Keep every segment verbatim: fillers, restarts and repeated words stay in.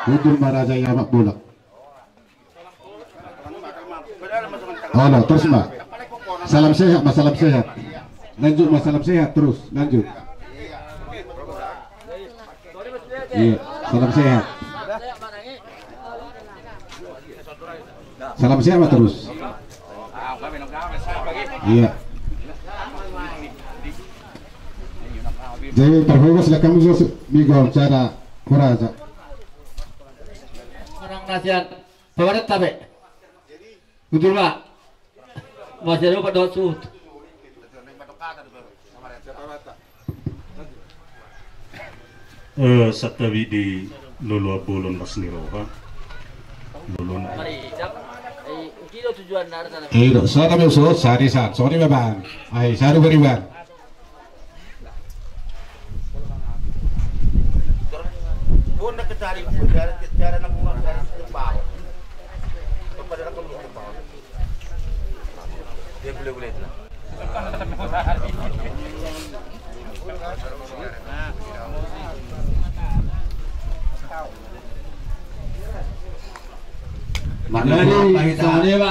Hundul ma raja i, Amak Bolak. Olo, terus ma. Salam sehat ma, salam sehat. Lanjut ma, salam sehat terus, lanjut. Iya, salam sehat. Salam sehat ma terus. Iya. Jadi, parhobas, lakan musu, migo, cara, kuraja. Orang nasihat. Pabaret tabe. Betul, Pak. Masih ada pada suhut. Eh, santabi di loloan bolon las ni roha. Loloan. Eh, do, so kami usul, sari san, sori baban. Ai, sari beriban. Jadi, songon i ma,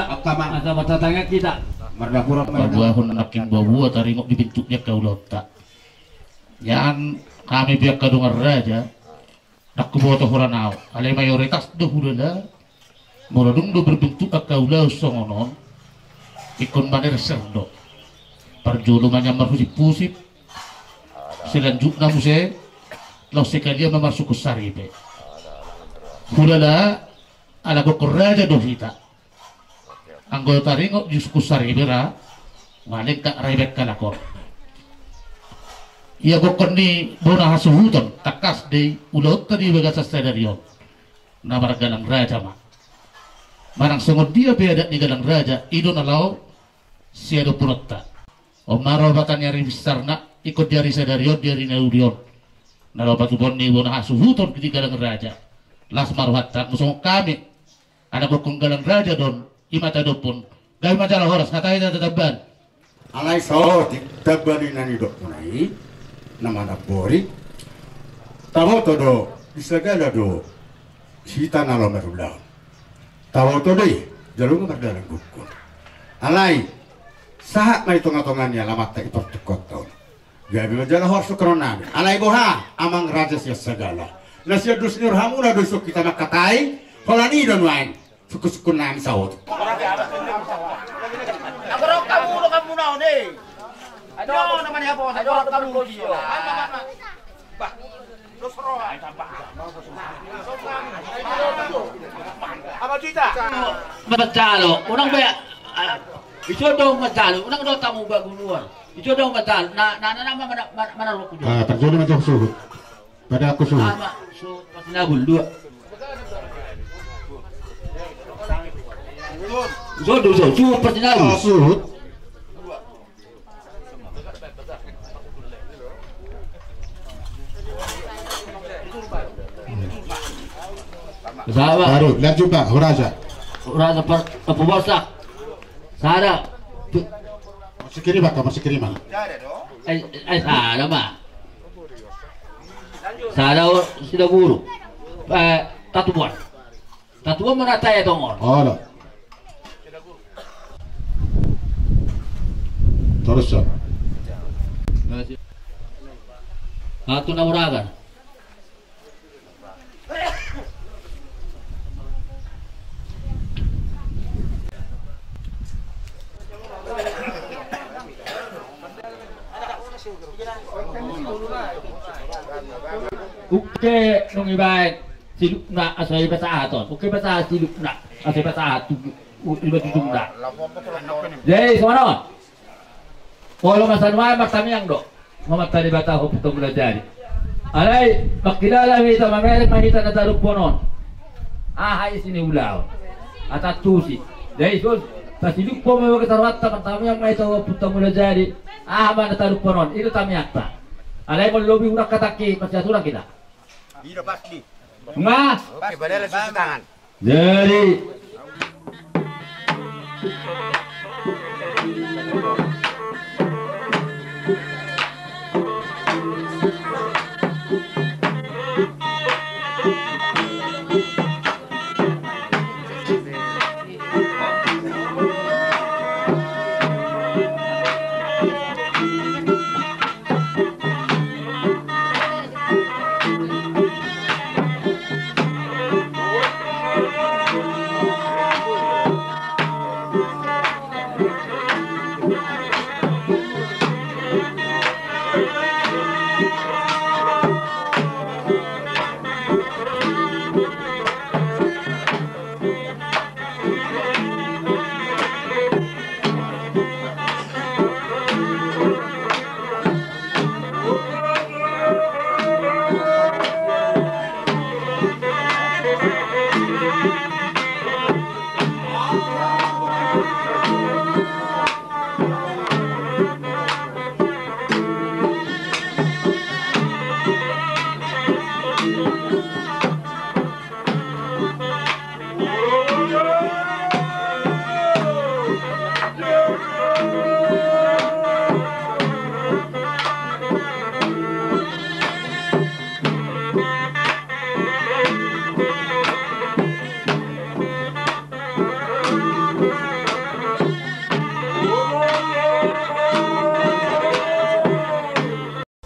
asa martangiang hita. Paboahon nangkin boaboa taringot di bentuk ni angka ulaonta. Nian hami pe angka dongan raja, ndang huboto holan ahu. Alai mayoritas do hulala, molo dung do berbentuk angka ulaon songon on, ingkon manerser do. Parjolo ma nian marhusip-husip, selanjutna muse, laos sekalian ma marsungkun saripe. Hulala, ala gokkon raja do hita. Anggo taringot di sungkun saripe ra, nga lengkap ra iba angka lakon. Ia gokkon ni bona hasuhuton, tangkas do i ulaonta di bagasan sadari on. Na margalang raja ma. Manang songon dia pe adat ni galang raja, i do na laho siadophononta. On ma ro bata ni ari binsarna, ingkon di ari sadari on, di ari na uli on. Na laho patupaon ni bona hasuhuton di galang raja. Las ma rohanta, molo songon hami. Ala gokkon galang raja do on, i ma tadophon. Gabe ma jala horas, hata hita tatamban. Alai saotik tamba ni na nidokmuna i, na manambori. Taboto do, di sagala do, hita na laho marulaon. Taboto do i, jalo ma mardalan gokkon. Alai, sahat ma i tonga-tonga ni alamanta i partungkanta on. Gabe ma jala horas sungkunnami. Alai boha, amang raja sian sagala. Na sian dos ni rohamuna do dison hita mangkatai, holan i do nuaeng. Sungkun-sungkunnami saotik. Nagorok hamu do hamuna on, eh. Aduh, nama ni apa? Nagorok hamu dia. Bah. Apa cerita? Mancalo, unang be. Iso do mancalo, unang do tamu baguluan. Iso do mancalo. Na, na, na, na, mana, mana, mana rokok. Ah, terjadi macam suhu. Pada aku suhut. Ama, so, pasinabul, dua. So, dua, so, so, pasinabul. Ah, suhut. Sama. Baru, lanjut, Pak, Horaja. Horaja, Pak, Pak Bosak. Sada. Masikiri, Pak, masikiri, Pak. Eh, eh, sada, Pak. Sada o, sida guru. Eh, tatubuan. Tatubuan mana taya tongon. Olo. Terus, Sob. Satu na uragan. Ungke nunga ibaen silukna asa ipasahat on. Ungke ipasahat silukna asa ipasahat tu, u-, iba tutungna. Jadi songon on. Molo masa nuaeng martamiang do. Mamanta Debata Ompunta Mulajadi. Alai mangkilala hita, mamereng ma hita na tadophon on. Aha isi ni ulaon? Atantusi. Jadi ison, pasiluk po ma bagasan rohanta, martamiang ma hita tu Ompunta Mulajadi. Aha ma na tadophon on? I do tamiangta. Alai molo lobi hurang hatangki, pasti aturan hita. I do pasti. Nga. Oke, padahal cuci tangan. Jadi.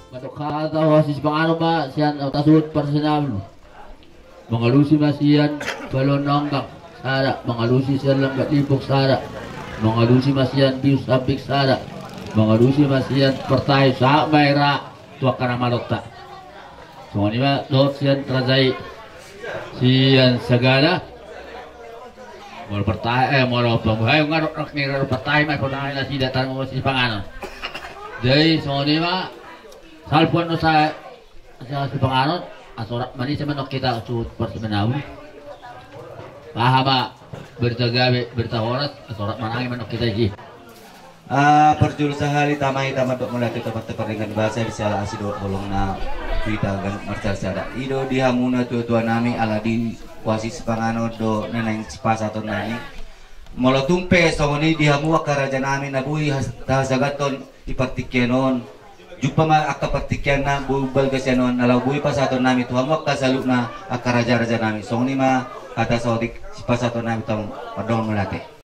Mandok hata huasis panganon ma sian au tasuhut parsinabul. Mangalusi ma sian paluan nonggang sada, mangalusi sian lambat limbong sada, mangalusi ma sian bius sambing sada, mangalusi ma sian partai sahat ma era tu angka na malonta. Songon i ma dohot sian raja i sian sagala. Molo partai, eh, molo pamuhai ngarok rak ni raro partai ma ipona nasida tarmo sipanganon. Jadi songon i ma salpuan dosa sipanganon. Asorak manise manok kita suhut parsimanau. Paha ma berita gabe berita horas. Asorak manangi manok kita isi. Ah, parjolo sahali tama hita mandok mauliate tu Amanta Pardenggan Basa di siala asi dohot holongna tu hita ganup marsiasada. I do di hamu na tuatua nami ala di huasis panganon do na naeng sipasahaton nami. Molo tung pe songon i di hamu angka raja nami na boi has-, tahasagathon di partingkian on. Jumpa ma angka partingkian na boi balga sian on na laho boi pasahaton nami tu hamu angka saluhutna angka raja-raja nami. Songon i ma hata saotik sipasahaton nami tu hamu. Pardongan mauliate.